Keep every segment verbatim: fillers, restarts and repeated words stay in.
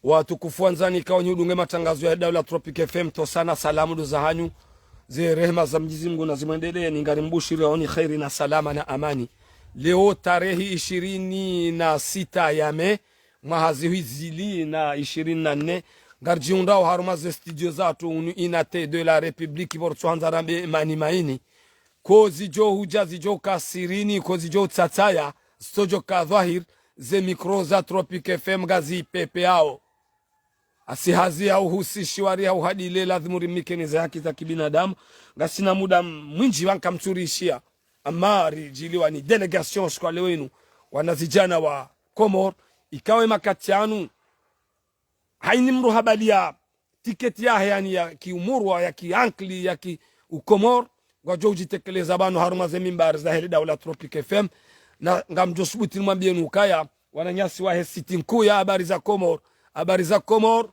Watukufu wandzani, ikao nyi udunge matangazo ya daula Tropic F M, ntsotsana salamu ndo zahanyu. Ze rehema za Mnyezi Mungu nazimwendelee, ngarimbushiriyaoni kheri na salama na amani. Leo tarehi ishirini na sita ya me, mwaha zihwi zili na ishirini na nne, ngaridjihundrao harumwa ze studio zatru hunu Unité de la République, pvo ritsohandza rambe mani maini. Ko zidjo hudja zidjo ka sirini, ko zidjo utsatsaya, zitsodjo ka dhwahir, ze micro za Tropic F M ngazipepeao. Asi hazi ya uhusishiwa ri ha uhadile, lazimu rimnikeni ze haki za kibinadamu. Ngasina muda mwindji pvanu kamtsurishiya. Amma ridjiliwa ni délégation siku ya leo inu, wanazidjana wa Komori, ikao ye makati yanu, haina mndru habaliya tiketi yahe, yaani ya kiumurwa, ya kiankili, ya kiukomori, ngwadjo udjitekeleza pvanu harumwa ze mimbari zahe le daula Tropic F M. Na ngamdjo subuti nimwambiyeni ukaya, wananyasi wahe siti nkuu ya habari za Komori, habari za Komori,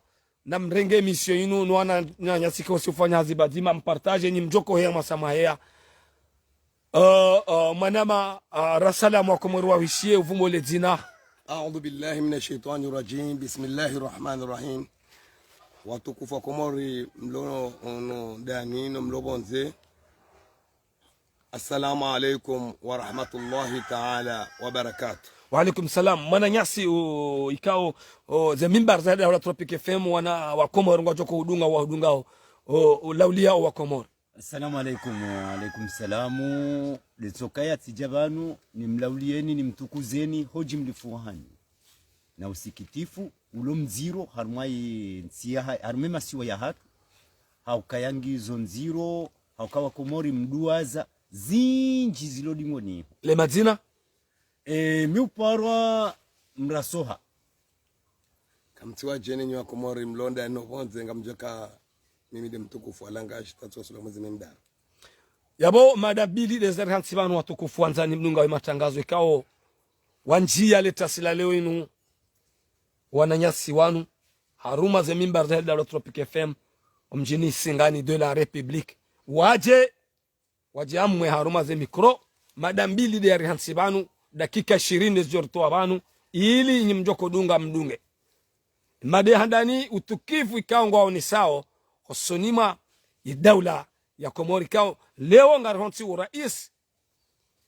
namrenge émission inu, no wananyasi ikao wasi ufanya hazi pvadzima, mpartage, nyi mdjoko heya mwasa mwaheya. Uh, uh, mwanama, uh, rasalamu wa Komori wawishiye, upvumbo le dzina. أعوذ بالله من الشيطان الرجيم. بسم الله الرحمن الرحيم. Watukufu wa Komori mlo ono ndani no mlo pvondze, assalamu alaikum wa rahmatullahi taala wa barakatuh. Wa alaikum salam. Mwananyasi, o, ikao, o, ze mimbar za daula Tropic F M, wana wa Komori ngwadjoko udunga, wa udungao, o, o, lauliya o wa Komori. Assalamu alaikum. Wa alaikum salamu. Letsokaya tsidja pvanu, nimlauliyeni, nimtukuzeni, hodji mlifu wahanyu. Na usikitifu, ulo mdziro, harumwa ye ntsi yaha-, harumwa ye masiwa yahatru, haukaya ngizo ndziro, hauka wa Komori mduwaza, zindji zilo dingoni. Le madzina? E, mi uparwa Mrasoha. Kamtsiwa djeni nyi wa Komori mlo ndani no pvondze, ngamdjoka mimi nde mtukufu wa Langashi, tatsu wa sula mwezi mimdara. Yapvo mada mbili nde zarihantsi pvanu watukufu wandzani mdungao ye matangazo ikao wandjiya le tasi la leo inu, wananyasi wanu, harumwa ze mimbar zahe le daula Tropic F M, omdjini Singani de la République. Wadje, wadje amwe harumwa ze micro, mada mbili nde yarihantsi pvanu, dakika ishirini nde zidjo ritowa pvanu, ili nyi mdjoko dunga mdunge. Mada ya handani utukifu ikao ngwaonesao, hosoni mwa ye daula ya Komori ikao, leo ngarihontsi u rais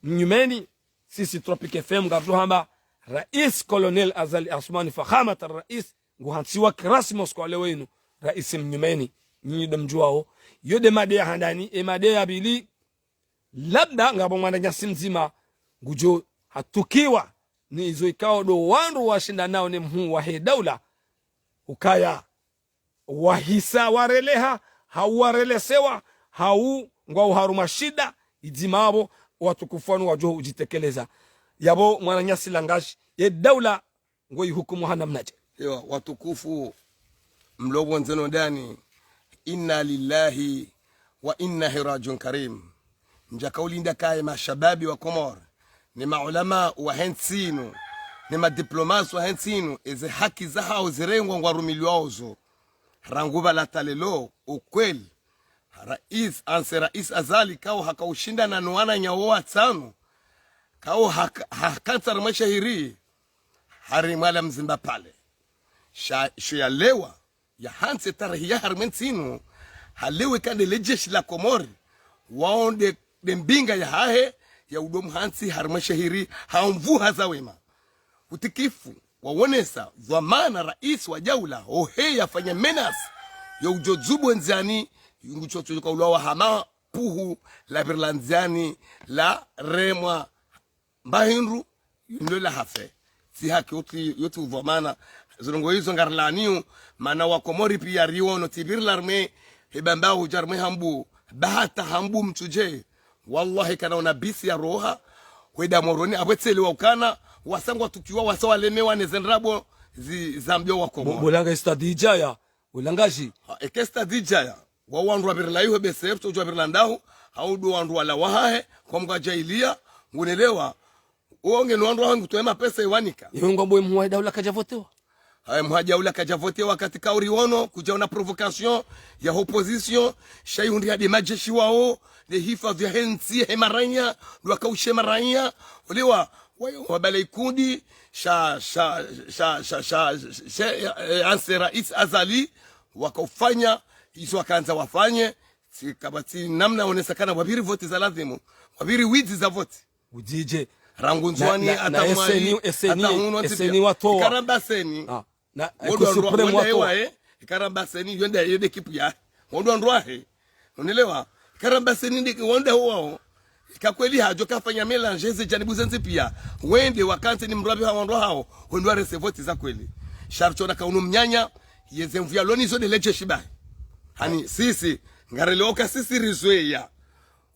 mnyumeni, sisi Tropic F M ngarijo hamba, Rais Colonel Azali Assoumani Fahamat al-Rais, nguhantsiwa kirasmi siku ya leo inu, rais mnyumeni, nyinyi ndo mjuao. Yo nde mada ya handani, e mada ya pvili, labda ngapvo mwananyasi mdzima, ngujo hatukiwa, ni izo ikao ndo wandru washindanao ne mhuu wahe daula, ukaya wahisa wareleha, hau warelesewa, hau ngwao harumwa shida, idzima apvo watukufu wanu wajo ujitekeleza. Yapvo mwananyasi Langashi, ye daula ngoihukumu ha namnadje? Ewa, watukufu mlo pvondze no ndani, إنا لله وإنا إليه راجعون كريم. Ndjaka ulinda kaye mashababi wa Komori, ne maulama wahe ntsi inu, ne madiplomasi wahe ntsi inu, eze haki zahao zirengwa ngwarumilwao zo. Rangu pvala hata leo, ukweli, rais, anse rais Azali, kao haka ushindana no wananya wo watsanu, kao haka, hakantsi harimwa shehiri, harimwa la Mzimba Palais. Sha, sho yalewa, yahantsi tarehi ya harimwa entsi inu, halewe kande le jeshi la Komori, wao nde, nde mbinga yahahe, ya udomu hantsi harimwa shehiri, ha mvuha za wema. Utikifu, wawonesa, dhwamana rais wa daula, ohe yafanya menace, ya ujo dzubu ndziani, yungu chocho kaulwa wa hama, puhu, la birila ndziani, la remwa, mba hindru, yunlo la hafe. Tsi haki yotsi, yotsi udhwamana. Zilongo izo ngarilaniyo, mana wa Komori piya riwono tsi birila rme, hebamba uja rme hambu, bahata hambu mtsuje. Wallahi kana una bisi ya roha, hwenda Moroni, apvo tsele wa ukana, wasa ngwatukiwa, wasa walemewa ne ze ndrabo, zi, zambiwa wa Komori. Bo-, bolanga stade idjaya, ulangaji. Ha, eke stade idjaya. Wa wandru wa birila iho bese, tso jwa birila ndahu, hau ndo wandru wala wahahe, kwa mgwa jahiliya, ngunelewa, uwo nge no wandru wahahe ngutowe mapesa iwanika. Iwe ngwambo mhuu wa daula kaja votewa. Haye mhuu wa daula kaja votewa wakati kauri wono, kuja una provocation ya opposition, sha ihundi hadi majeshi wao, ne hifadhwi yahe ntsi, he maranya, ndo wakaushe maranya, olewa, Wayo wabale ikundi sha, sha, sha, sha, sha, sha, eh, anse rais Azali, wakaufanya izo wakandza wafanye, tsi kaba tsi namna onesa kana wapviri voti za lazimu, wapviri widzi za voti. Udjidje. Rangu Ndzuani, na, na, ata na Mwali, S N I, S N I, ata hunu, S N I watowa. Ikaramba S N I. Ah, na, wondro Cour suprême watowa. Ikaramba S N I, yonde, yonde ekipu ya. Wondro wandru wahe. Unelewa? Ikaramba S N I nde, wonde wao. Ika kweli hadjo kafanya mélange ze janibu zendzi pia. Wende wakantsi ni mrapvi ha wandru hao. Wende warese voti za kweli. Sha ritsona ka unu mnyanya, yeze mvu ya loni zo nde ledje shibahi. Hani, sisi, ngarelewo ka sisi rizweya.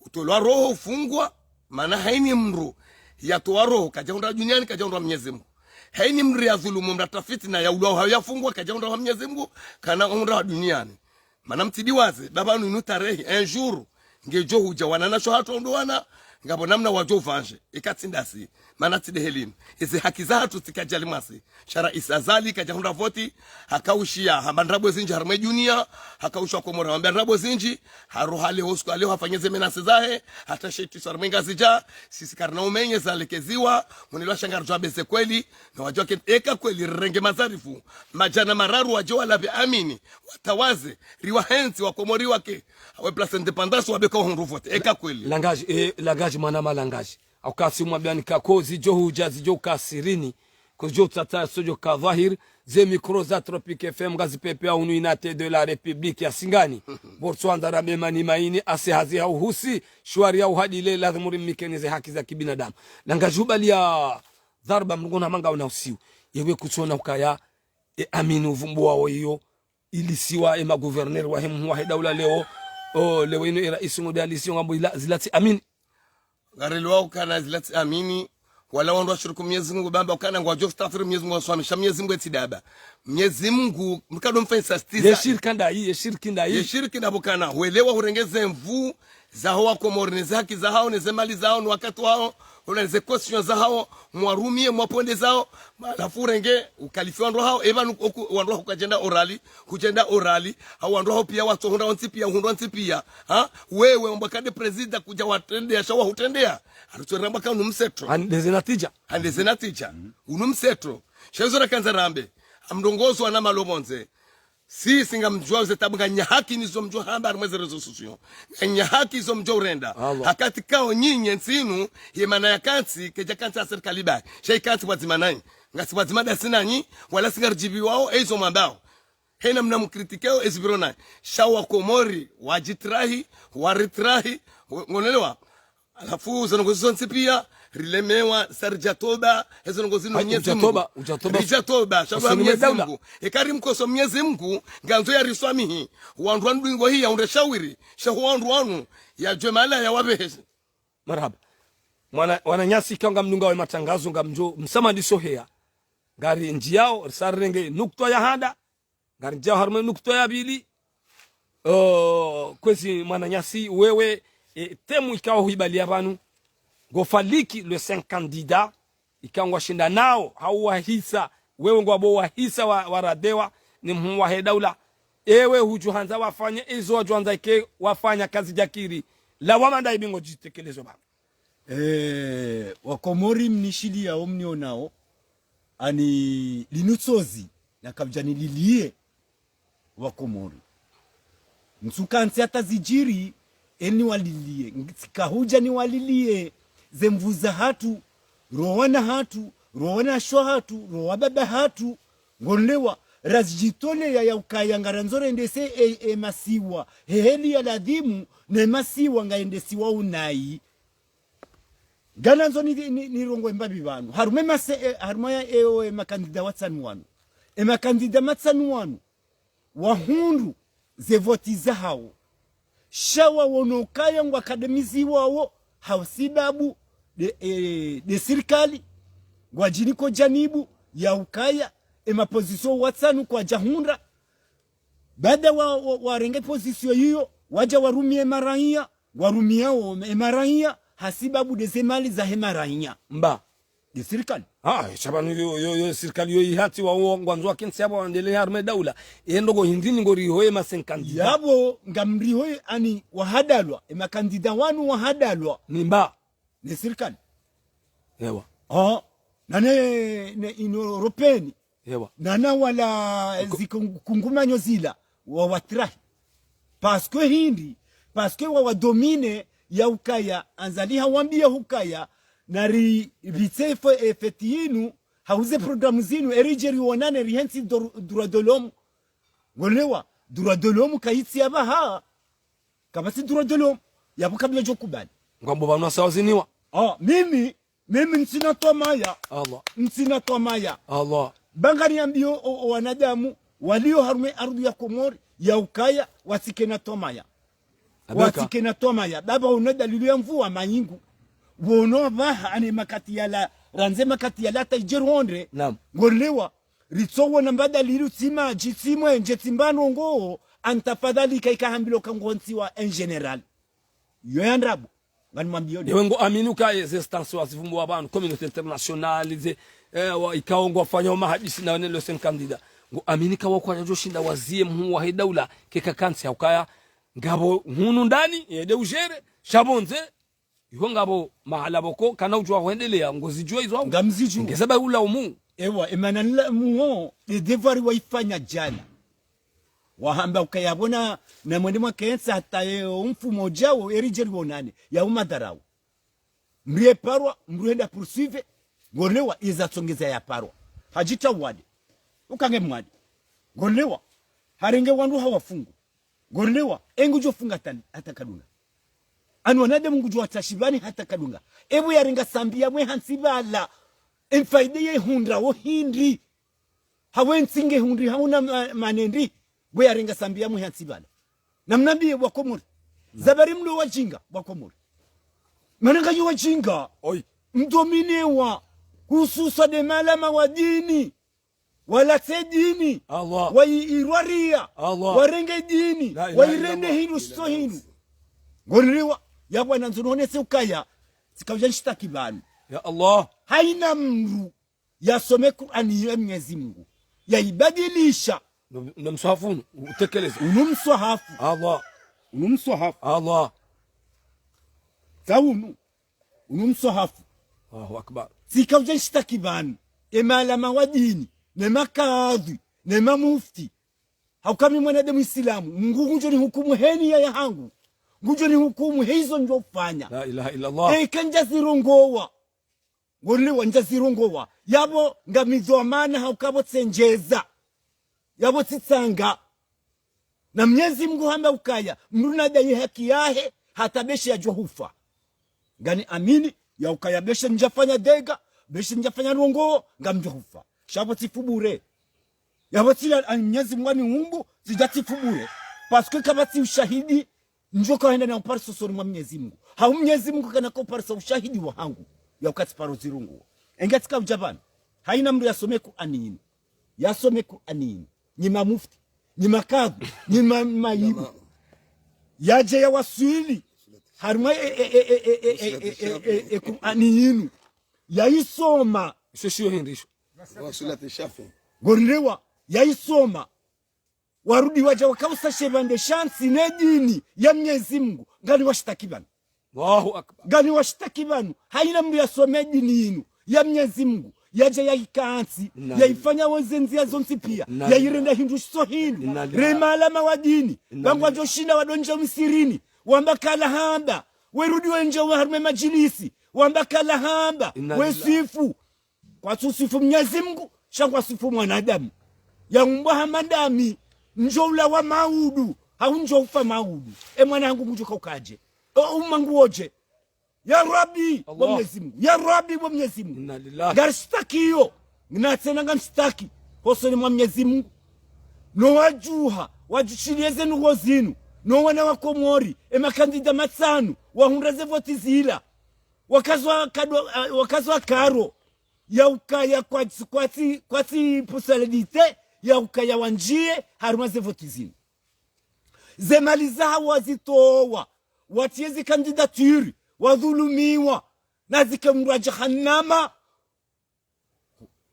Utolwa roho ufungwa, mana haini mdru yatowa roho, kadjahundra duniani, kadjahundra Mnyezi Mngu. Haini mdru yadhulumu, mdru yatafiti na yaulwa hayo yafungwa, kadjahundra wa Mnyezi Mngu, kana hundra wa duniani. Mana mtidi waze, baba nunu tarehi, un jour, ngedjo hudja wananyasho hatru ndo wana, ngapvo namna wadjo vanje, eka tsi ndasi, mana tsi nde heli inu. Eze haki zahatru tsikadjali mwasi. Sha rais Azali kadjahundra voti, hakaushiya hamba ndrabo zindji harumwa dunia, hakaushiya Komori hamba ndrabo zindji, haroha leo usiku wa leo hafanye ze menaces zahe, hata sheti swa harumwa Ngazidja, sisi karina umenye zalekeziwa, mwenelo wa shangari djwabe ze kweli, na wadjuwa ke, eka kweli rirenge mazarifu, madjana mararu wadjo walapve amini, watawaze, riwahentsi wa Komori wake, awe place indépendance wabeka wahundru voti, eka kweli. Langage, eh, langage mwana ma langage. Au kasi mwambiani kako zidjo hudja zidjo ka sirini, ko zidjo tsatsa so djo ka dhwahir, ze micro za Tropic F M ngazipvepvea hunu inate de la République ya Singani. Botswana, Ndzuani, Ndzuani, Maini, ase hazi ha uhusi, shwari ya uhadile, lazimu rimnikeni ze haki za kibinadamu. Langage ubaliya dharba mrungu na manga una usiu. Yewe kutsona ukaya, e amini uvumbuwa wo iyo, ilisiwa e magouverneur wahe, wahe daula leo, o, leo inu e rais ngudjo alisiwa ngambo ila, zila tsi amini. Ngarelewa ukana zila tsi amini, wala wandru washiriku Mnyezi Mngu bamba ukana ngwadjo stafiri Mnyezi Mngu waswamisha Mnyezi Mngu etsi daba. Mnyezi Mngu, mkado mfanyisa stiza. Ye shirki ndayi, ye shirki ndayi. Ye shirki ndapvo kana, hwelewa hurenge ze mvu, zaho wa Komori, ne ze haki zahao, ne ze mali zahao, ne wakati wahao, ona ne ze constitution zahao, mwarumiye, mwapvondezao, halafu urenge, ukalifi wandru hao, eba nu-, oku-, wandru hao kwadjenda orali, kudjenda orali, hau wandru hao pia watsohundra wontsi pia, uhundra wontsi pia, ha? Wewe, wamba kade prezida kudja watrendeya, sha wahutrendeya, haritso ramba ka unu msetro. Hande ze natija. Hande ze natija. Unu msetro. Sha izo rakandza rambe, amrongozi wana malopvondze. Sisi ngamdjuwao ze tabu, nganyina haki nizo mdjo hamba harumwa ze réseaux sociaux. Nganyina haki zo mdjo urenda. Allah. Hakati kao nyinyi entsi inu, ye mana ya kantsi, kedja kantsi ya sirikali bahi. Sha ikantsi pvwadzima nanyi. Ngasi pvwadzima ndasi nanyi, wala si ngaridjibiwao, e izo mwambao. Hena mna mkritikeo, e zipviro nanyi. Sha wa Komori, wadjitrahi, waritrahi, wa-, ngonelewa. Halafu, zo ndrongo zontsi pia, rilemewa, sa ridja toba, ezo ndrongo zinu. Ai, Mnyezi Mngu. Udja toba, udja toba. Ridja toba, sha Mnyezi Mngu. Eka rimkoso Mnyezi Mngu, ngandzo yariswamihi. Wandru wanu ndingo hiya, undre shawiri, sha ho wandru wanu, yadjuwe mahala yawapveheze. Marahaba. Mwana, wananyasi ka ngamdungao e matangazo ngamdjo, msamahani soheya. Ngari ndjiyao, risa rirenge nukutwa ya handa, ngari ndjiyao harumwa nukutwa ya pvili. Oh, kwezi mwananyasi wewe, e, thème ikao huibaliya pvanu. Ngo faliki les cinq candidats, ikao ngwashindanao, hau wahisa, wewe ngwabo wahisa wa, wa radewa, ni mhuu wahe daula. Ewe hudjo handza wafanye, izo wadjo handza ike wafanya kazidjakiri. Lawama ndayi pvi ngodjitekelezo pvanu. Eh, wa Komori mnishiliyao mnionao, ani linu tsozi, na kapvadja nililiye wa Komori. Ntsukantsi hata zidjiri, eni waliliye. Tsika hudja niwaliliye, ze mvu zahatru, ro wana hatru, ro wanashe hatru, ro wababa hatru, ngonelewa, razidjitoleya ya ukaya ngarandzo rendese e, e masiwa, he heli ya ladhimu, ne masiwa ngayendesiwao nayi. Nganandzo ni, ni, nirongowe mbapvi pvanu. Harumwa e mase-, e, harumwa ya, e, o, e makandida watsanu wanu. E makandida matsanu wanu. Wahundru ze voti zahao. Sha wawono ukaya ngwakadamiziwao hau sibabu de, e, de sirikali. Ngwadjiniko janibu ya ukaya e maposition watsanu kwadjahundra. Baada wa, wa, warenge position iyo, wadja warumiye maraiya, warumiyao e maraiya, hasibabu de ze mali zahe maraiya. Mba. De sirikali. Ah, sha pvanu yo, yo, yo, sirikali yo ihati wa uo, ngwandzo wakentsi apvo waendelee harumwa e daula. E ndrongo hindri ni ngorihoye ma cinq candidats. Yapvo ngamrihoye ani wahadalwa, e makandida wanu wahadalwa. Ni mba. Ne sirikali. Ewa. Oh, na ne, ne Union Européenne. Ewa. Na na wala zikungumanyo zila, wa watrahi. Parce que hindri, parce que wa wadomine ya ukaya, Azali hawambia hukaya, na ri, ritse fo, e feti yinu, hauze programu zinu, e ridje rionane rihentsi dor-, droit de l'homme. Ngolewa, droit de l'homme kayitsi ya baha, kapvatsi droit de l'homme, yapvo kabla djo kubali. Ngwambo pvanu sawa ziniwa. Oh, mimi, mimi ntsina twamaya. Allah. Ntsina twamaya. Allah. Ba ngariambio o, o wanadamu, walio harumwa ardhu ya Komori, ya ukaya, watsike na twamaya. Abeka. Watsike na twamaya. Baba wono dalili ya mvua mayingu. Wono baha ane makati yala, randze makati yala hata idje rihondre. Naam. Ngolewa, ritso wona mba dalili tsi madji, tsi mwenje, tsi mba nongo, antafadhali kaika hambilo ka ngontsiwa en général. Yo ya ndrabo. Nganimwambio ni. Ewe ngo amini ukaye ze instance wazivumbuwa pvanu, communauté internationale, ze, eh, wa, ikao ngwafanya wo mahadisi na wene le cinq candidat. Ngo amini kawa kwadjadjo shinda wazie mhuu wahe daula, keka kantsi ya ukaya, ngapvo hunu ndani, yende ujere, sha pvondze, iho ngapvo mahala pvoko, kana udjuwa hwendelea, ngozidjuwa izo hau. Ngamzidjuwa. Ngeza ba ula umu. Ewa, emana nla muho, le devoir waifanya djana. Wahamba ukaya pvo na, na mwende mwakentsi hata ye umfumo djao, e ridje rionane, ya umadharau. Mrie parwa, mrie henda poursuivre, ngolewa iza tsongeza ya parwa. Hadjita wade. Ukange mwade. Ngolewa, harenge wandru hawafungu. Ngolewa, e ngudjo funga hata, hata kadunga. Anu wanadamu ngudjo watashibani hata kadunga. Epvo yarenga sambi ya mwe hantsi pvala. Emfaida ye hundra wo hindri. Hawe ntsi nge hundri hauna ma-, manendri. Bwe yarenga sambi ya mwe hantsi pvala. Namnambie wa Komori. Zabari mlo wajinga wa Komori. Mana ngayo wajinga. Oi. Mdominewa. Hususwa de malama wa dini. Walatse dini. Allah. Wairwaria. Allah. Warenge dini. La ilaha illallah. Wairende hindru shitso hindru. Ngorirewa. Ya bwana nzunonese ukaya. Tsikaudja nshitaki pvanu. Ya Allah. Haina mndru yasome Kur'ani ya Mnyezi Mungu. Yaibadilisha. No, no mswahafu unu, utekeleze. Unu mswahafu. Allah. Unu mswahafu. Allah. Tsa unu. Unu mswahafu. Allahu Akbar. Tsikaudja nshitaki pvanu. E malama wa dini. Ne makadhi. Ne mamufti. Hauka mi mwanadamu Isilamu. Mungu ngudjo nihukumu heni ya yahangu. Ngudjo nihukumu heizo ndjofanya. La ilaha illallah. Eka ndjazirongowa. Ngorilewa ndjazirongowa. Yapvo ngamidhwamana hauka pvo tsendjeza. Yapvo tsitsanga. Na Mnyezi Mungu hamba ukaya, mndru nadai haki yahe, hata beshe yadjo hufa. Ngani amini, ya ukaya beshe ndjafanya dega, beshe ndjafanya ndrongo, ngamdjo hufa. Sha pvo tsifu bure. Yapvo tsila, a, Mnyezi Mungu aniumbu, tsidja tsifu bure. Parce que kapvatsi ushahidi, ndjo kahenda na uparisa usoni mwa Mnyezi Mungu. Hau Mnyezi Mungu kana koparisa ushahidi wahangu. Ya uka tsiparo zirongowa. Enga tsikaudja pvanu. Haina mndru yasome Kur'ani yinu. Yasome Kur'ani yinu. Nyi mamufti. Nyi makadhi. Nyi ma-, mayibu. Yadje yawaswili. Harumwa e, e, e, Kur'ani yinu. Yaisoma. Isho shiyo hindri isho. Wa sulati Shafi. Ngorilewa. Yaisoma. Warudi wadja wakausa shepvandre shantsi ne dini ya Mnyezi Mungu. Ngani washitaki pvanu. Allahu Akbar. Ngani washitaki pvanu. Haina mndru yasome dini yinu ya Mnyezi Mungu. Yadja yaikantsi. Inna lillahi. Yaifanya wo ze ndzia zontsi pia. Inna lillahi. Yairenda hindru shitso hindru. Inna lillahi. Re malama wa dini. Inna lillahi. Pvangwadjo shinda wadondja msirini. Wamba kala hamba. Werudi wendje we harumwa majilisi. Wamba kala hamba. Inna lillahi. Wesifu. Kwatsusifu Mnyezi Mungu, sha kwasifu mwanadamu. Yaumbwa ha madami, ndjo ulawa maudu, hau ndjo ufa maudu. E mwana hangu ngudjo kaukadje. O umangu wodje. Ya Rabbi, Allah. Bo Mnyezi Mungu. Ya Rabbi, bo Mnyezi Mungu. Inna lillahi. Ngarishitakiyo. Ngina tsena ngamshitaki. Hosoni mwa Mnyezi Mungu. No wadjuha, wadjushiliye ze ndrongo zinu. No wana wa Komori, e makandida matsanu, wahundra ze voti zila. Wakazwa kado, ah, wakazwa karo. Ya ukaya kwatsi, kwatsi, kwatsi possibilité ya ukaya wandjiye harumwa ze voti zinu. Ze mali zahawo wazitowa, watriye zi candidature, wadhulumiwa, na zike mdro wa jahannama.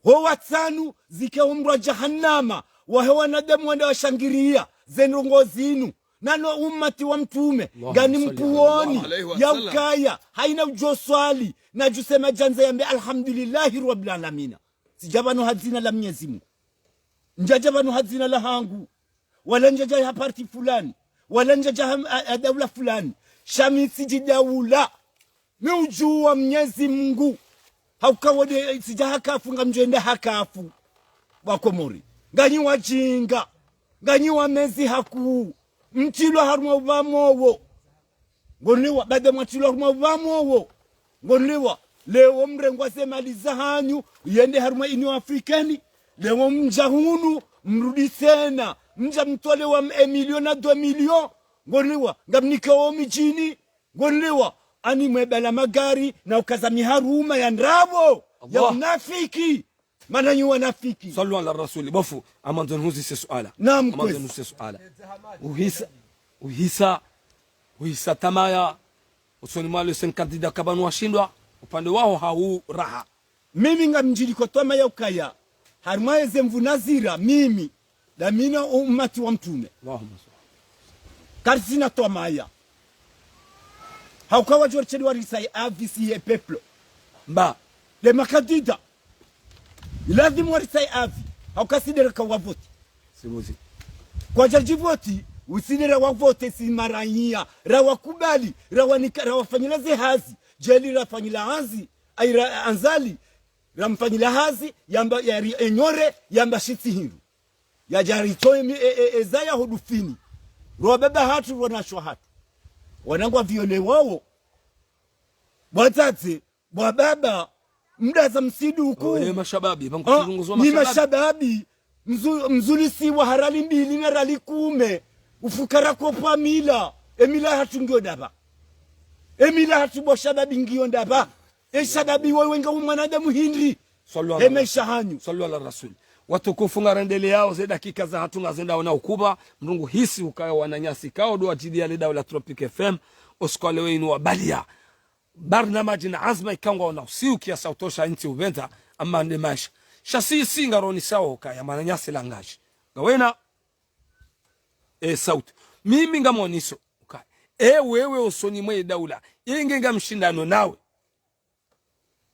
Ho watsanu, zike mdro wa jahannama, wahe wanadamu wanda washangiriya ze ndrongo zinu. nano ummati wa mtrume, ngani mpvuoni, ya ukaya haina udjo swali, nadjuse madjandza yambe alhamdulillahi rabbil alamina. Tsidja pvanu ha dzina la Mnyezi Mungu. Ndjadja pvanu ha dzina lahangu. Wala ndjadja ha parti fulani. Wala ndjadja ha, ha, ha daula fulani. Sha mi tsidji daula. Mi udjuwa Mnyezi Mungu. Hauka wode, tsidja ha kafu, ngamdjwenda ha kafu. Wakomori. Nganyi wadjinga. Nganyi wamezi hakuu. Mtrilwa harumwa upvamowo. Ngonliwa, baada mwatrilwa harumwa upvamowo. Ngonliwa, leo mrengwa ze mali zahanyu, yende harumwa Union Africaine, leo mdja hunu, mrudi tsena, mdja mtwale wa m-, e million na deux millions. Ngonliwa, ngamnike wo midjini. Ngonliwa, ani mwebala magari, na ukaza miharuma ya ndrabo, ya unafiki. Mana nyi wanafiki. Sallu ala rasuli. Bo fundi, amandzo nihuzise suala. Naam, amandzo nihuzise suala. Uhisa, uhisa, uhisa tamaya, usoni mwa le cinq candidats kapvanu washindwa, upande waho hau raha. Mimi ngamdjiliko tamaya ukaya, harumwa eze mvu nazira, mimi, damina ummati wa mtrume. Allahumma salli. Karitsina tamaya. Hauka wadjo ritshedi warisa ye avis ye peuple. Mba. Le makandida. Ilazimu warisa ye avis. Hauka si nde raka wavoti. Simuzi. Kwadjadji voti, usi nde rawavote si maraiya. Rawakubali, rawanika, rawafanyila ze hazi. Djeli rafanyila hazi. Ai ra-, Azali. Ramfanyila hazi, yamba, yari enyore, yamba shitsi hindru. Yadja ritowe mi, e, e, eza ya hudufini. Rwa baba hatru, rwa nasho hatru. Wanangu wa viole wawo. Bwa dzadze, bwa baba, mdaza msiduku. Oye, mashababi, pvangu. Ah, tsilungu zo ni mashababi. Mashababi, mzu-, mzulisiwa ha rali mbili na rali kume. Ufukara kopvwa mila. E mila hatru ngiyo ndapvi? E mila hatru bo shababi ngiyo ndapvi? E shababi wewe nga u mwanadamu hindri? Swallu ala rasul. He maesha hanyu. Swallu ala rasul. Watukufu, ngarendeleyao ze dakika zahatru ngazendao na ukubwa, mrungu hisi ukaya wananyasi kao ndo wadjiliya le daula Tropic F M, usiku wa leo inu wabaliya. Barnamaji na anzma ikao ngwaona usiu kiasi sha utosha ntsi upvendza, ama nde maesha. Sha si, si ngaronisao ukaya mwananyasi langaji. Ngawena, e, sauti. Mimi ngamwoniso ukaya. E, wewe usoni mwe daula. Inge ngamshindano nawe.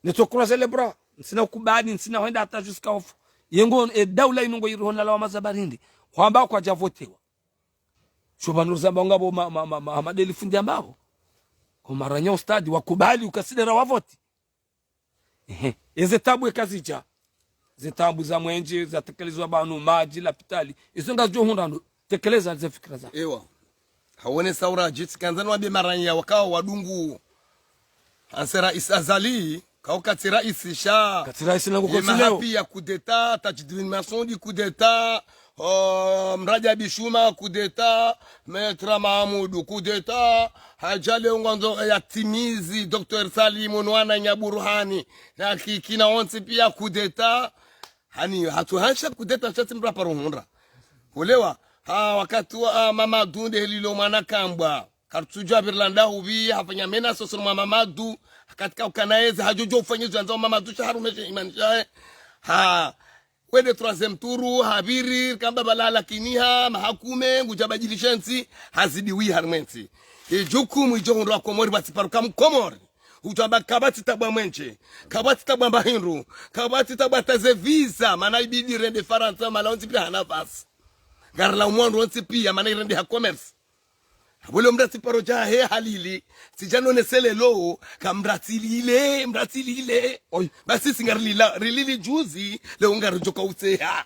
Nitso croiser les bras. Ntsina ukubali, ntsina hwenda hata jusqu'à ofu. Yengo, e, daula inu ngo irihona lawama za barindi. Hwamba kwadja votewa. Sho pvanu zamba ngapvo ma, ma, ma, ma, madeli fundi ambapvo. Ko maranya ustadi, wakubali, uka si nde rawavoti. Ehe. Eze tabu eka zidja. Ze tabu za mwenje, zatekelezwa pvanu, madji, lapitali. Izo ngazidjo hundra ndo. Tekeleza ze fikira za. Ewa. Hawone saura djitsi kandza nwambe maranya wakao wadungu. Hanse rais Azali, kao katsi rais sha. Katsi rais nangu ye kotsi leo. Mahapi ya coup d'État, Tadjidine Massondi coup d'État, oh, Mradjabi Shuma coup d'État, Maître Mahamoudou coup d'État, hadja leo ngwandzo ya timizi, Docteur Salim Nwana Nyaburuhani, na ki-, kina wontsi pia coup d'État, hani, hatru hansha coup d'État sha tsi mdru aparo hundra. Hulewa, ha, wakati wa, ah, Mamadou nde helilo mwana kambwa. Karitsudjua pvirilanda hupvi, hafanya menace usoni mwa Mamadou. Hakatika ukana eze, hadjodjo ufanya izo yandzao Mamadou, sha harumeshe imani shahe. Ha, wende troisième tour, hapviri, kamba pvala lakini ha, mahakume, ngudja badjilisha ntsi, hazidi wi harumwe ntsi. Idjukumu idjo hundrwa Komori, pvatsi paruka Mkomori. Udjua ba kapvatsi tabu wa mwenje, kapvatsi tabu wa mbahindru, kapvatsi tabu wa taze visa, mana ibidi rende Farantsa, mana wontsi pia hana nafasi. Ngarilaumu wandru wontsi pia, mana irende ha commerce. Apvo leo mdru atsiparo dja he halili, tsidja none selelo, ka mdru atsilile, mdru atsilile. Oyi. Basi si ngarilila, rilili juzi, leo ngaridjoka utseha.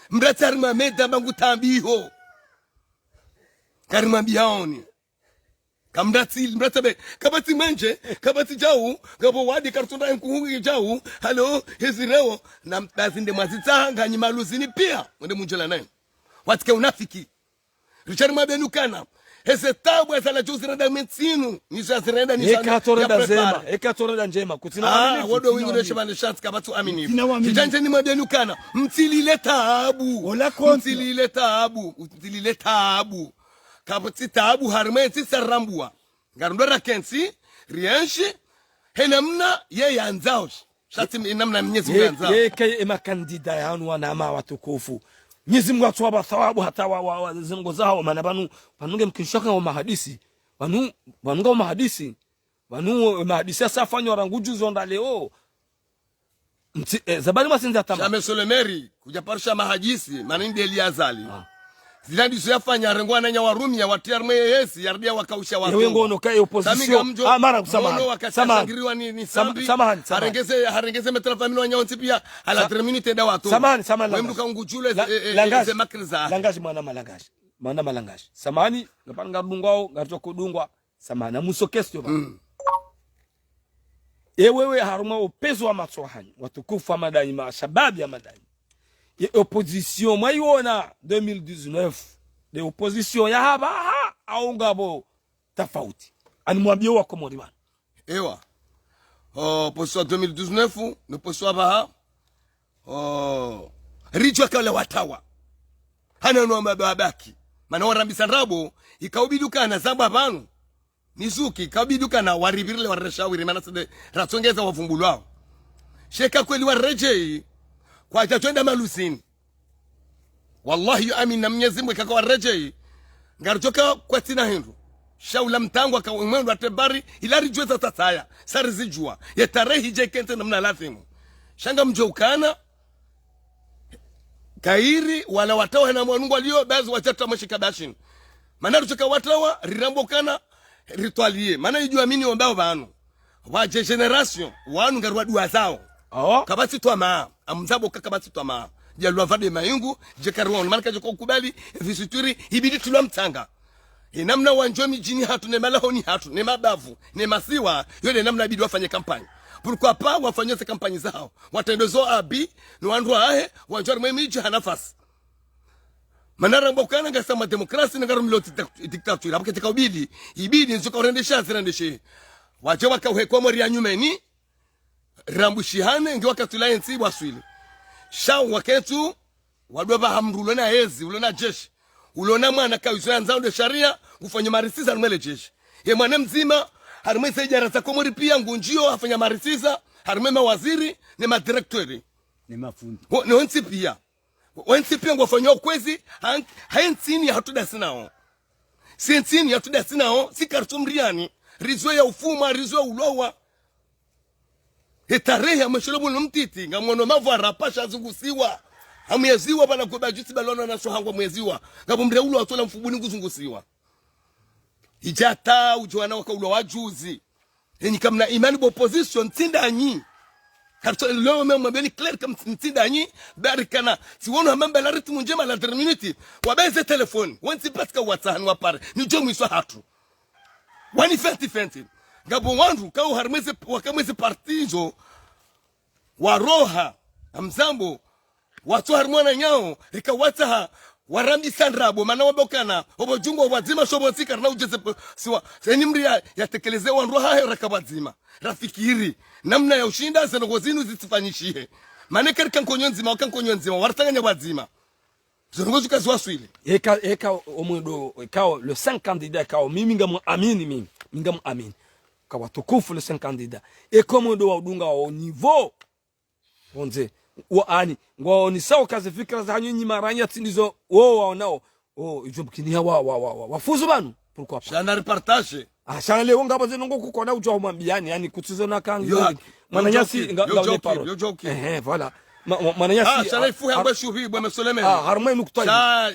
Mdru atsi harimwa meda mbangu tambiho. Karimwambiaoni. Ka mdru atsili, mdru atsabe, kapvatsi mwenje, kapvatsi djau, ngapvo wadi karitsondra nkuhu djau, halo, hezi reo, na mdru azi nde mwazitsaha, nganyi maluzini pia, wende mundjela nayo. Watsike unafiki. Richard Mabenu kana, heze tabu ezala juzi renda metsinu, nizo yazirenda, nizo eka ya torenda prepare. Zema, eka torenda njema, kutsina ah, wamini, wodo kutsina wingi wamini. Shebane shansi kapvatsu amini. Kutsina wamini. Shidjandje ni Mabenu kana, mtsilile tabu. Ola konti. Mtsilile tabu, mtsilile tabu. Kapvatsi tabu harimwe ntsi sarambua. Ngarundro rakentsi, rienshi, he namna ye yandzao. Sha tsi namna Mnyezi Mungu yandzao. Ye, ye, ke ye makandida yanu wanama watukufu. Mnyezi Mungu atsuwapva thawabu hata wa, wa, wa, zingo zahawo, mana pvanu, pvanu nge mkinisha ka wo mahadisi. Pvanu, pvanu nga wo mahadisi. Pvanu, eh, mahadisi yasafanywa rangu juzi hata leo. Mtsi, eh, zabali mwasinza tama. Sha Monsieur le Maire, kudja parisha mahadisi, mana ndeli yazali. Ah. Zila ndizo yafanya, rengo wananya warumia, watriya harumwa yezi, yardia wakausha watowa. Ewe ngono ka opposition. Sami ngamdjo, ah, mara, samahani, ngono wakati samahani. Ashangiriwa ni, ni Sama-, Sambi, samahani, samahani. Harengeze, harengeze metela famino wanyawo ntsi pia, à la Sa-, dernière minute nda watowa. Samahani, samahani, we mdru Langashi. Ka ungudjule La-, ze, eh, eh, Langashi, ze makri za. Langashi mwana ma Langashi. Mwana ma Langashi. Samahani, ngapvanu ngardungwao, ngaridjo kudungwa. Samahani, muso question ba. Mm. Ewewe harumwa upvezo wa matso hanyu, watukufu wa madani, mashababi ya madani. Ye opposition, mwayiona deux mille dix-neuf. Nde opposition ya hapvaha, au ngapvo tafauti. Ani mwambie wa Komori pvanu. Ewa. Oh, opposition deux mille dix-neuf, no opposition hapvaha. Oh, ridjuwa ka wala watawa. Hana no mababaki. Mana warambisa ndrabo, ikaubidi ukana zamba pvanu. Nizuki, ikabidi ukana waripvirile wareshawiri, mana sinde ratsongeza wavumbulwao. Sha eka kweli waredjeyi, kwadja twenda maluzini. Wallahi yo amini na Mnyezi Mungu eka ka waredjeyi, ngaridjoka kwatsina hindru. Sha ula mtangwa ka umwendo wa tebari, ila ridjuweza tatsaya, sa rizidjuwa. Ye tarehi dje kentsi namna ladhimu. Sha ngamdjo ukana, kayiri, wala watawa hena mwanungu waliyo, bazi watsatwa mweshi kabashini. Mana ritsoka watawa, rirambe ukana, ritwaliye. Mana idjo amini wambao pvanu. Wadje génération, wanu ngari waduwa zao. Oh. Kapvatsi twamaa, amzambo ka kapvatsi twamaa. Djalwa pvade mayungu, dje kari wanu, mana kadjo ka ukubali, visituri, ibidi tulwa mtsanga. Ye namna wandjo midjini hatru, ne malahoni hatru, ne mabavu, ne masiwa, yo nde namna ibidi wafanye kampanyi. Pourquoi pas wafanye ze kampanyi zao. Watrende zo abi, no wandru wahe, wandjo harimwe midji ha nafasi. Mana ramba ukana ngasi harumwa démocratie, na ngari harumwa dicta-, dictature. Apvo ketsika ubidi, ibidi, nzuka urendesha, zirendeshe. Wadje waka uhe Komori ya nyumeni, rambushihane, nge wakati ula yentsi waswili. Sha waketsu, wadwa pvaha mdru ulona yezi, ulona jeshi, ulona mwana kawizo yandzao nde sharia, ngufanya marisiza harimwa le jeshi. Ye mwana mdzima, harimwa ze idara za Komori pia, ngundjiyo, hafanya marisiza, harimwa mawaziri, ne madirecteur. Ne mafundi. Wo, ne wontsi pia. Wo, wontsi pia ngwafanyao kwezi, ha, ha ye ntsi ini yahatru ndasi nao. Si ye ntsi ini yahatru ndasi nao, si karitsu mriani, rizwe ya ufuma, rizwe ya ulowa. He tarehi ya mweshelo muno mtiti, ngamwono mavwara pasha zungusiwa. Hamweziwa pvala goba jusi balona na shohangwa mweziwa. Ngapvo mre ulo watsola mfubuni nguzungusiwa. Idjata udjo wana waka ulo wajuzi. Enyi kamna imani bo opposition ntsi ndanyi. Kapso leo mimi mwambeni clair kam ntsi ndanyi. Bari kana. Tsiwono hamba la rythme ndjema la dernière minute. Wabeze téléphone. Wontsi paska watsaha ni wapare. Nidjo mwiswa hatru. Wani fenti fenti. Ngapvo wandru, kao harimwa ze, waka harimwa ze parti zo, waroha, amzambo, watso harimwa wananyao, rika watsaha, warambisa ndrabo, mana wamba ukana, opvo djungo wadzima shobo ntsika, rina udjeze po, siwa, senyi mri ya, yatekeleze wandru wahahe raka wadzima. Rafikiri, namna ya ushinda, ze ndrongo zinu zitsifanyishihe. Mana eka rika nkonyo ndzima, waka nkonyo ndzima, waritsanganya wadzima. Zo ndrongo zika ziwaswili. Eka, eka omwendo, eka le cinq candidats, eka o mimi ngamwamini mimi, mi ngamwamini. Ka watukufu le cinq candidats. Eka omwendo wa udunga wa niveau. Onze. Wa ani, ngwaonisao ka ze fikira zahanyu nyi maranya tsi ndizo, wo waonao. Oh, idjo mkiniha wa, wa, wa, wa, wafuzu pvanu. Pourquoi pas? Shana reportage. Ah, sha leo ngapvo ze ndrongo kukona udjo humwambiani, yani kutsizo na kangi. Yo haki. Mwananyasi, yo nga, joking, nga yo une joking, parole. Yo joking. Ehe, voilà. Ma, ma, mwananyasi, ah, sha la ifu ya ah, bwe shuhi, bwe mesoleme. Ah, harumwa nukta. Sha,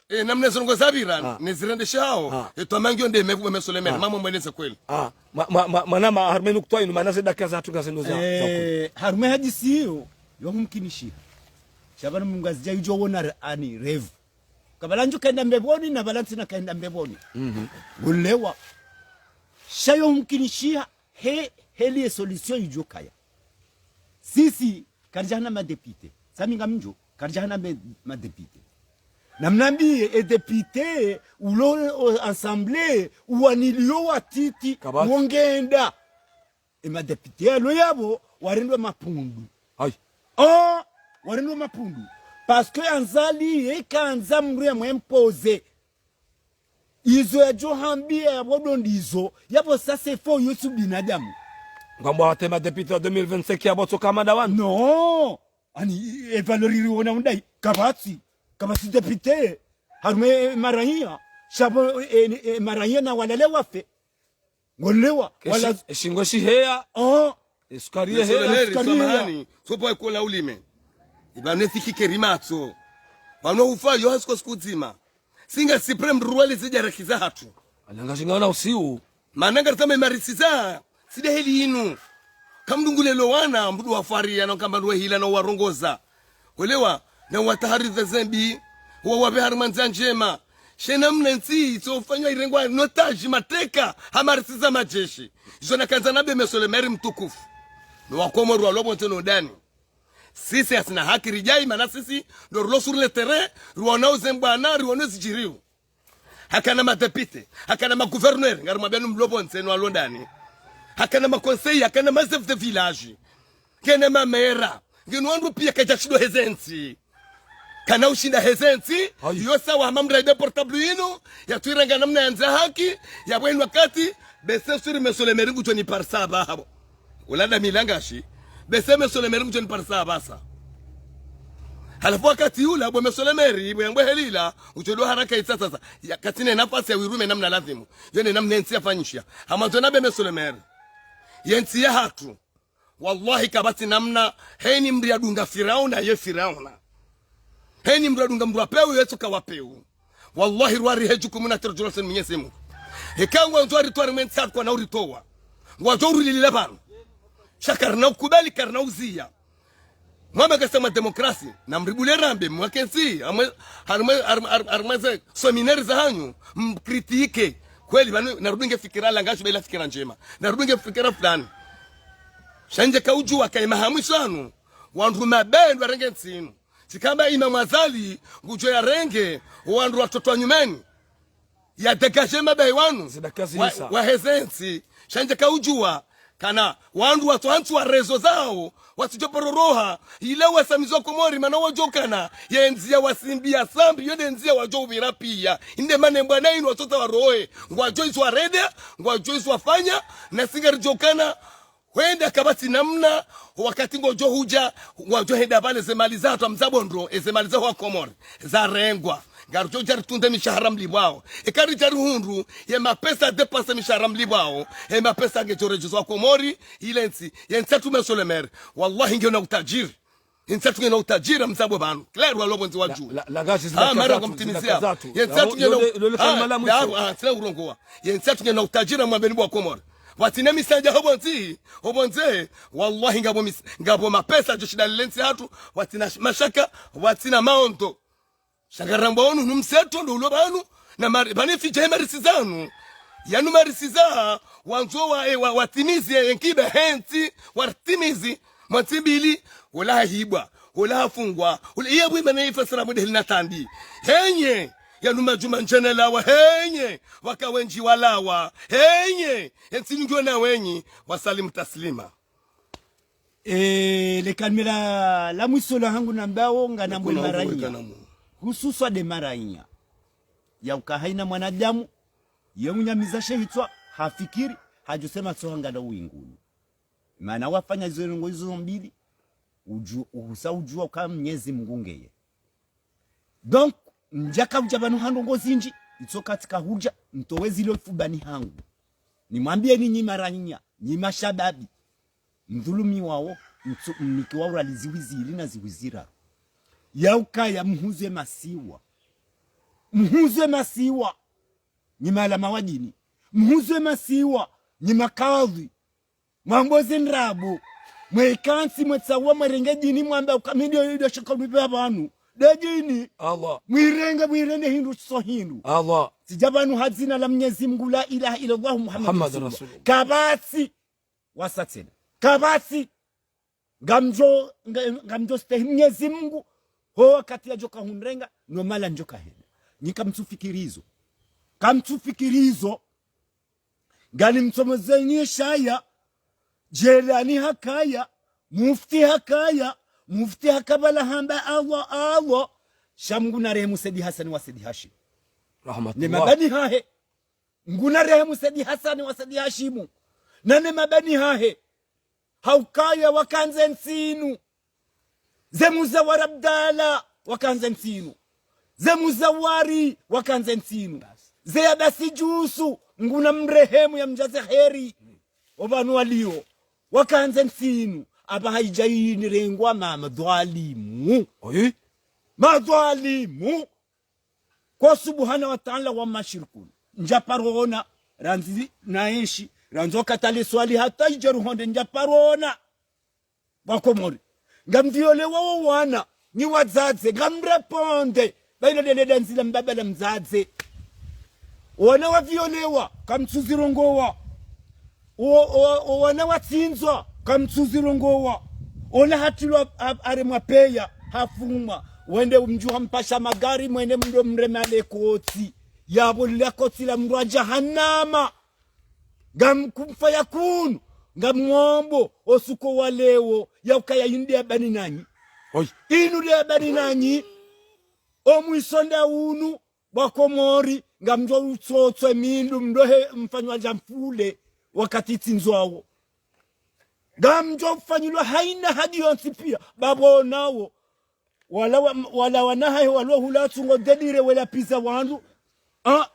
eh, namna ze ndrongo zapvira, ah, ne zirendeshao, ah, e twamangi yo nde mevu bwe mesoleme, ah, mama mweneze kweli. Ah, ma, ma, ma, mana ma, harumwa nukta inu, mana ze dakika zahatru ngazi ndo za, za kweli. Eh, harumwa hadisi iyo, yo humkinishiha. Sha pvanu Mngu azidja idjo wona re-, ani, revu. Kapvala ndjo kaenda mbepvoni, na pvala ntsina kaenda mbepvoni. Mhm. Ulewa. Sha yo humkinishiha, he, heli ye solution idjo kaya. Sisi, karidja hana madéputé. Sami ngamdjo, karidja hana me, madéputé. Namnambiye, e député, ulo, o, assemblée, uwaniliyo watiti, kapvatsi, wongenda. E madéputé yalo yapvo, warendwa mapundu. Ayi. Oh, warendwa mapundu. Parce que Azali, yeka andza mdru ya mwempoze. Izo yadjo hambia yapvo ndo ndizo, yapvo ça c'est faux, yo tsi binadamu. Ngwambao hata e madéputé wa deux mille vingt-cinq yapvo tsoka mada wanu. Non. Ani, e valeur iri wona undayi, kapvatsi. Kapvatsi député. Harumwa e maraiya. Sha pvo e, e, e maraiya na walale wafe. Ngolewa. Wala Eshi- eshingo shiheya. Oh. Esukari Monsieur le yeheya. Maire, samahani, tsopa ekola ulime. Ipvanu efikike rimatso. Pvanu ufa yo hasuko suku dzima. Singa suprême roi le zidjarakiza hatru. Alanga shingana usiu. Mana ngaritama imarisiza. Side heli inu. Kamdungulelo wana, mbudu wafariya, na ukamba nduwe hila, na uwarongoza. Welewa, na uwataharidha zembi, uwawapve harumwa ndzia ndjema. She namna ntsi, itso ufanywa irengwa, notaji mateka, hamarisiza majeshi. Izo nakandza nabe Monsieur le Maire mtukufu. No wakomori walo pvondze no dani. Sisi hasina haki ridjayi, mana sisi, ndo rilo sur le terrain, riwonao zembwana, riwonao zidjiriyo. Hakana madéputé, hakana magouverneur, ngarimwambiani mlo pvondze no walo ndani. Hakana maconseiller, hakana machef de village. Kena mamera, ngeno wandru piya kadjashindo heze ntsi. Kana ushinda heze ntsi, Ayi. Yo sawa hama mradi portable inu, yatwiranga namna yandza haki, ya bwenu wakati, bese suri Monsieur le Maire ngudjo niparisa apvaha pvo. Ula nda milangashi, bese Monsieur le Maire ngudjo niparisa apvasa. Halafu wakati ula, bo Monsieur le Maire, bo yangwe helila, ngudjo ndo haraka itsa sasa. Ya, katsina nafasi ya wirume namna lazimu. Yo ne namna entsi yafanyisha. Hama ndzo nabe Monsieur le Maire. Yentsi ya hatru. Wallahi kapvatsi namna, heni mdru yadunga Firauna, ye Firauna. Heni mdru yadunga mdru wa pewu, yetsu ka wa pewu. Wallahi rwari he jukumu na terjula sen Mwenyezi Mungu. Heka ngwandzo waritwari mwe ntsi hatru kwana uritowa. Ngwadjo urulilila pvanu. Sha karina ukubali, karina uziya. Mwamba kasa mwa démocratie, na mribule rambe, mwakentsi, amwe, harumwe, harumwe, harumwe, harumwe ze, séminaire za hanyu, mkritike. Kweli, pvanu, narudunge fikira langa, shuba ila fikira ndjema. Narudunge fikira fulani. Sha ndje kaudjuwa ka imahamwisho anu, wandru mabendwa renge ntsi inu. Tsikamba Imam Azali, ngudjo yarenge, wandru watoto wa nyumeni. Ya dégagé mabeyi wanu. Zidakazi wa, nisa. Wa heze ntsi. Sha ndje kaudjuwa. Kana wandru watsu hantsu wa réseau zawo. Watsudjo pororoha. Ile wasamizi wa Komori mana wadjo kana. Ye ndziya wasimbiya sambi. Yo nde ndziya wadjo upvira piya. Inde mane mbwana inu watsotsa warohe. Ngwadjo izo warende. Ngwadjo izo wafanya. Na si ngaridjo kana. Hwenda kapvatsi namna, wakati ngudjo hudja, ngwadjo henda pvale ze mali za hatru mzabondro, eze mali za wa Komori, zarengwa. Ngaridjo dja ritunde mishahara mlipvwao. Eka ridja rihundru, ye mapesa dépasser mishahara mlipvwao, ye mapesa ngedjo redjezwa Komori, ile ntsi, ye ntsi hatru Monsieur le Maire. Wallahi ngena utajiri. Ye ntsi hatru ngena utajiri mzabo pvanu. Claire walo pvondze wadjuwe. La, la, la, gazi zidaka mara zatu, ngamtimizia. Zidaka zatu. Ye ntsi hatru ngena, ah, ah, tsina urongowa. Ye ntsi hatru ngena utajiri mwambeni bo wa Komori. Watsina misanja ho pvondze, ho pvondze, wallahi ngapvo mis-, ngapvo mapesa djo shinda lile ntsi hatru, watsina sh-, mashaka, watsina maondo. Sha ngaramba wonu, nu mseto ndo ulo pvanu, na mari-, pvane fidja he marisiza anu. Yanu marisiza, wandzo wa, eh, wa, watimizi, eh, nkiba he ntsi, watimizi, mwa ntsi mbili, wola hahibwa, wola hafungwa, wola iya bwimba na ifa sarabu deheli na tambi. Henye, yanu madjuma ndjene lawa, henye, waka wendji walawa, henye, entsi ngiyo na wenyi, wasalimu taslima. Eh, le kalima la, la mwiso la hangu nambao nganambo maraiya. Hususwa nde maraiya. Ya uka haina mwanadamu, ye unyamiza she hitswa, hafikiri, hadjusema tsoha ngala uwinguni. Mana wafanya izo ndrongo izo mbili, udju-, uhusa udjuwa uka Mnyezi Mungu ngeye. Donc, ndjaka udja pvanu ha ndrongo zindji, itso katsika hudja, ntowe zilo ifubani hangu. Nimwambiye ni nyi maraiya, nyi mashababi. Mdhulumiwao, mtsu-, mnikiwa urali zihwi zili na zihwi ziraru. Ya ukaya mhuzwe masiwa. Mhuzwe masiwa. Nyi malama wa dini. Mhuzwe masiwa. Nyi makadhi. Mwambo zindrabo. Mwekantsi mwetsawa mwerenge dini mwamba uka mi ndo, ndo shaka ulipve pvanu. Nde dini. Allah. Mwirenge, mwirenge hindru tso hindru. Allah. Tsidja pvanu ha dzina la Mnyezi Mungu la ilaha illallah Muhammad Rasulullah. Kapvatsi. Wasatsena. Kapvatsi. Ngamdjo, nga-, ngamdjo stehi Mnyezi Mungu. Ho wakati yadjoka hunrenga, no mala ndjoka henda. Nyi kamtsufikiri izo. Kamtsufikiri izo. Ngani mtsomo zenye shaya, Jelani hakaya, Mufti hakaya, Mufti hakapvala hamba Allah, Allah, sha Mngu na rehemu Saidi Hasani wa Saidi Hashim. Rahmatullah. Ne mabani hahe. Mngu na rehemu Saidi Hasani wa Saidi Hashimu. Na ne mabani hahe. Haukaya wakandze ntsi inu. Ze Muza wa Rabdala wakandze ntsi inu. Ze Muzawari, wakandze ntsinu. Ze Abasi Djusu, Mngu namrehemu yamdjaze heri. Opvanu walio, wakandze ntsinu. Apvaha idja ini rengwa ma, madhwalimu. Oyi? Madhwalimu. Kwa Subhana wa Taala wa mashirikun. Ndjaparo ona, randzi naenshi, randzi wakatale swali hata idja ruhonde ndjaparo ona. Wakomori. Ngamviolewa wo wana, nyi wadzadze, ngamreponde. Baina lele dandzi la mbaba la mdzadze. Wana waviolewa, kamtsuzirongowa. O, o, o wana watsindzwa, kamtsuzirongowa. Ola hatrilwa ha-, haremwa peya, hafumwa. Wende mdjuha mpasha magari, mwende mdro mrema le koti. Yapvo lila koti la mdru wa jahannama. Ngam kumfa ya kunu, ngamwombo, osuku wa leo, yaukaya inde ya bani nanyi. Oyi. Inu nde ya bani nanyi, omwiso nda unu, wakomori, ngamdjo utsotswe mindru mdrohe mfanywa dja mfule, wakati tsindzwawo. Ngamdjo ufanyilwa haina hadi yontsi pia, bapvo nawo. Wala wa-, wala wana hahe walo hula tsungo dedire wela piza wandru. Ah,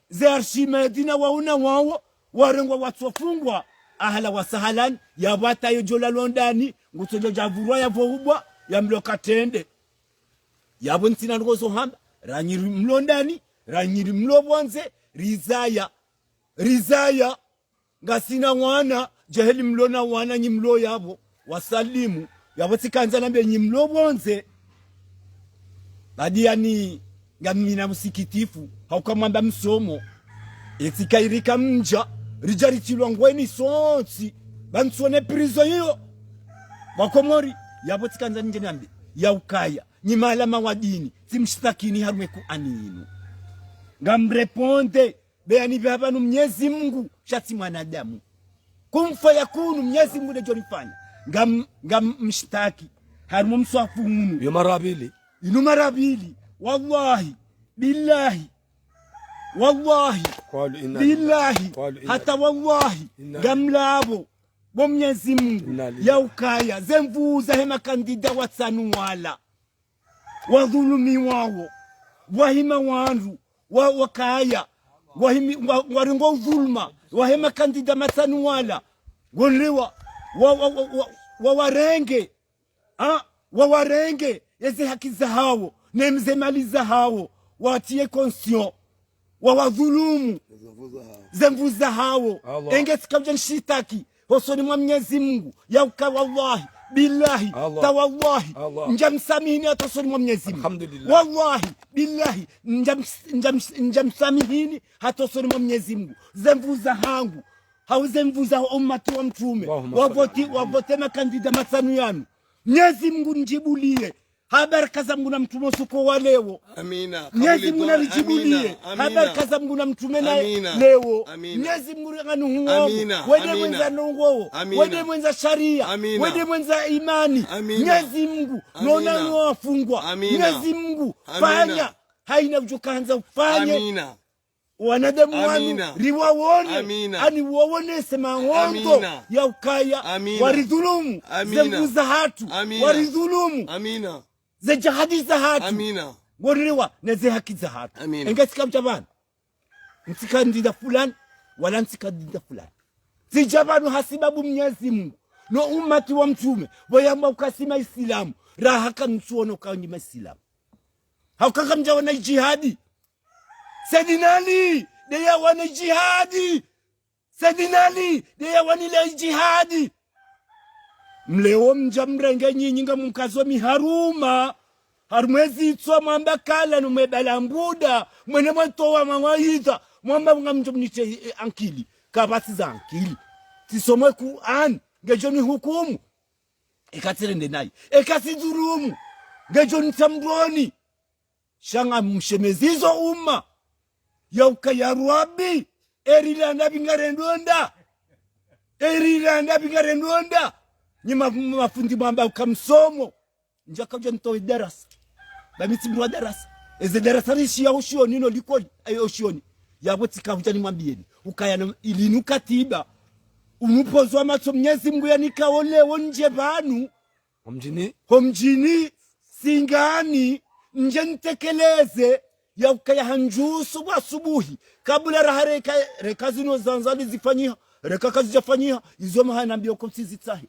ze Archimède na wauna wawo, warengwa watsofungwa. Ahala wa sahalan, yapvo hata yo djola Londani, ngutsodjo djavurwa yapvo ubwa, yamlo katrende. Yapvo ntsina ndrongo zo hamba, ranyi ri mlo ndani, ranyi ri mlo pvondze, rizaya. Rizaya. Ngasina wana, djaheli mlo na wana nyi mlo yapvo, wasalimu, yapvo tsikandza nambe nyi mlo pvondze. Badi yani, ngamina usikitifu, hauka mwamba msomo. Etsika irika mdja, ridja ritrilwa ngweni sontsi, ba ntsone prison iyo. Wakomori, yapvo tsikandza ndje nambe, yaukaya, nyi maalama wa dini, tsimshitakini harumwa Kur'ani inu. Ngamreponde, beyani pvapvanu Mnyezi Mngu, sha tsi mwanadamu. Kumfa ya kunu Mnyezi Mngu ndedjo rifanya. Ngam-, ngamshtaki. Harumwa mswafu unu. Yo mara pvili. Inu mara pvili. Wallahi. Billahi. Wallahi. Qalu inna lillahi. Billahi. Qalu inna Hata wallahi. Inna Ngamlapvo. Bo Mnyezi Mngu. Inna lillahi. Yaukaya. Ze nvu zahe makandida watsanu wala. Wadhulumiwawo, wahima wandru, wa, wakaya, wahimi-, wa, warengo udhuluma, wahe makandida matsanu wala, ngoliwa, wa, wa, wa, wa, wawarenge, ah, wawarenge, eze haki zahawo, ne mze mali zahawo, watiye conscience. Wawadhulumu. Ze nvu zahawo. Ze nvu zahawo. Allah. Enge tsika udja nshitaki hosoni mwa Mnyezi Mngu, yauka wallahi, billahi, Allah. Ta wallahi, Allah. Ndjamsamihini hata hosoni mwa Mnyezi Mngu. Alhamdulillah. Wallahi, billahi, ndjam-, ndjam-, ndjamsamihini hata hosoni mwa Mnyezi Mngu. Ze nvu zahangu, hau ze nvu za ummati wa mtrume. Allahumma salli ala Muhammad. Wavoti, wavote makandida matsanu yanu. Mnyezi Mngu ndjibuliye. Ha baraka za Mngu na mtrume usuku wa leo. Amina. Mnyezi Mngu narijibuliye. Amina. Ha baraka za Mngu na mtrume na leo. Amina. Mnyezi Mngu nganuhuomu. Amina. Wende mwendza ndrongowo. Amina. Wende mwendza sharia. Amina. Wende mwendza imani. Amina. Mnyezi Mngu, nona no wafungwa. Amina. Mnyezi Mngu, fanya. Haina udjo kandza ufanye. Amina. Wanadamu wanu, amina, riwawone, amina, ani wawonese mahondo, amina, ya ukaya, amina, waridhulumu, amina, ze nvu zahatru, amina, waridhulumu, amina, ze jihadi zahatru, amina, ngoriwa ne ze haki zahatru. Amina. Enge tsika udja pvanu, ntsika ndida fulani, wala ntsika ndida fulani. Tsidja pvanu hasibabu Mnyezi Mngu, no ummati wa mtrume, pvo yamba uka si Maislamu, raha kamtsuono uka nyi Maislamu. Hauka kamdjaona jihadi. Saidina Ali, nde yawana jihadi. Saidina Ali, nde yawanile jihadi. Mleo mdja mrenge nyinyi ngamkazo miharuma. Harumwa ezitswa mwamba kala no mwe bala mbuda. Mwene mwatowa mwawaidha. Mwamba ngamdjo mnitse, eh, ankili. Kapvatsi za ankili. Tsisome Kur'ani. Ngedjo nihukumu. Eka tsirende nayi. Eka tsidhulumu. Ngedjo nitsa mdroni. Sha ngamshemezizo umma. Ya ukaya Rabbi, erilanda pvi ngarendonda. Erilanda pvi ngarendonda. Nyi ma-, mafundi mwamba uka msomo. Ndjaka udja nitowe darasa. Ba mi tsi mdru wa darasa. Eze darasa rishiya oshioni no likoli, ayo oshioni. Yapvo tsika udja nimwambiyeni. Ukaya no, ili nu katiba. Unupozwa matso Mnyezi Mngu yanika oleo ndje pvanu. Homdjini. Homdjini, Singani, ndje ntekeleze, ya ukaya handjusu bwa asubuhi, kabula raha reka, reka zinu zandzani zifanyiha, reka kazidjafanyiha, izo mahanambia uko mtsizitsahe.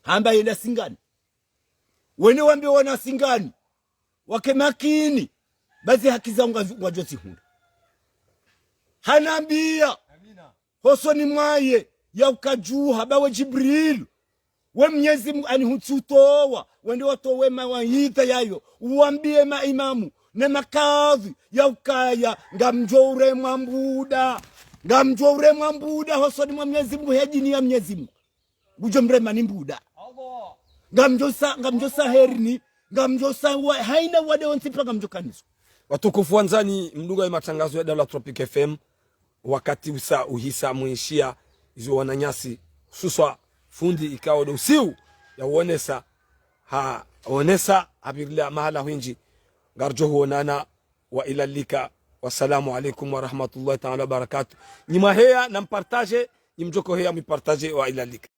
Hamba yenda Singani. Wende wambie wana Singani, wake makini, ba ze haki zao ngwa-, ngwadjo zihundra. Hanambia, hosoni mwaye, ya ukadjuha, ba we Djibril, we Mnyezi Mngu anihutsutowa, wende watowe mawaidha yayo, uwambie maimamu, ne makadhi, ya ukaya, ngamdjo uremwa mbuda, ngamdjo uremwa mbuda, hosoni mwa Mnyezi Mngu, he dini ya Mnyezi Mngu. Ngudjo mrema ni mbuda. Ngamdjo sa, ngamdjo sa herini, ngamdjo sa wa, haina wade wontsi pia ngamdjo kanizwa. Watukufu wandzani, mdungao ye matangazo ya Daula Tropic F M, wakati usa uhisa mwishia, izo wananyasi, hususwa fundi ikao ndo usiu ya uonesa, ha uonesa, hapvirila mahala hwindji, ngaridjo huonana, wa ila lika, wassalamu alaikum wa rahmatullahi ta'ala wa barakatuh. Nyi mwaheya, na mpartage, nyi mdjoko heya, mwipartage, wa ila lika.